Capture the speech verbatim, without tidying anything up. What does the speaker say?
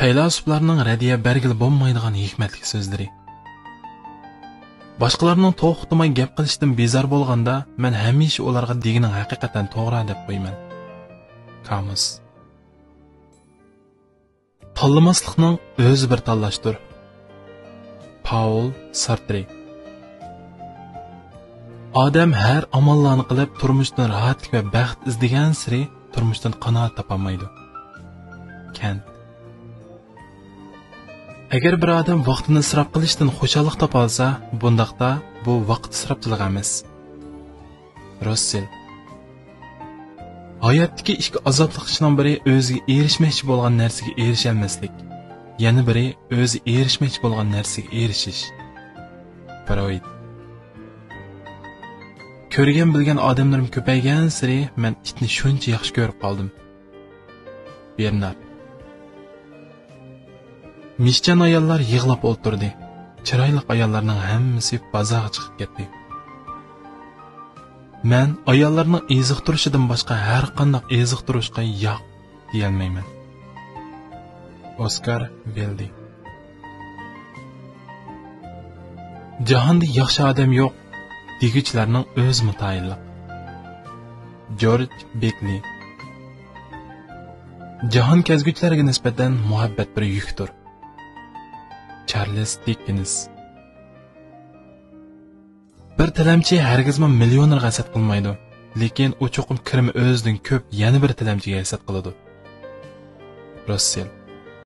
پەيلاسوپلارنىڭ رەددىيە بەرگىلى بولمايدىغان ھېكمەتلىك سۆزلىرى. باشقىلارنىڭ توختىماي گەپ قىلىشىدىن بىزار بولغاندا، مەن ھەمىشە ئۇلارغا دېگىنىڭ ھەقىقەتەن توغرا دەپ قويىمەن. كامۇس. تاللىماسلىقنىڭ ئۆزى بىر تاللاشتۇر. پاۋل سارترى. ئادەم ھەر ئاماللارنى قىلىپ، تۇرمۇشتىن راھەتلىك ۋە بەخت ئىزدىگەنسېرى، تۇرمۇشتىن قانائەت تاپالمايدۇ. كەنت. ئەگەر بىر ئادەم ۋاقتىنى ئىسراپ قىلىشتىن خۇشاللىق تاپالسا، بۇنداقتا بۇ ۋاقىت ئىسراپچىلىقى ئەمەس. روسسېل. ھاياتتىكى ئىككى ئازابلىق ئىشنىڭ بىرى ئۆزىگە ئېرىشمەكچى بولغان نەرسىگە ئېرىشەلمەسلىك، يەنە بىرى ئۆزى ئېرىشمەكچى بولغان نەرسىگە ئېرىشىش. فرويد. كۆرگەن بىلگەن ئادەملىرىم كۆپەيگەنسېرى مەن ئىتنى شۇنچە ياخشى كۆرۈپ قالدىم. بېرنار. مىشچان ئاياللار يىغلاپ ئولتۇردى. چىرايلىق ئاياللارنىڭ ھەممىسى بازارغا چىقىپ كەتتى. مەن ئاياللارنىڭ ئېزىقتۇرۇشىدىن باشقا ھەر قانداق ئېزىقتۇرۇشقا ياق دېيەلمەيمەن. ئوسكار ۋىلدى. جاھاندا ياخشى ئادەم يوق، دېگۈچىلەرنىڭ ئۆزىمۇ تايىنلىق. جورج بېكلى. جاھان كەزگۈچىلەرگە نىسبەتەن مۇھەببەت بىر يۈكتۇر. چارلىز دىككېنس. بىر تىلەمچى ھەرگىزمۇ مىليونېرغا ھەسەت قىلمايدۇ، لېكىن ئۇ چوقۇم كىرىمى ئۆزىدىن كۆپ يەنە بىر تىلەمچىگە ھەسەت قىلىدۇ. روسسېل.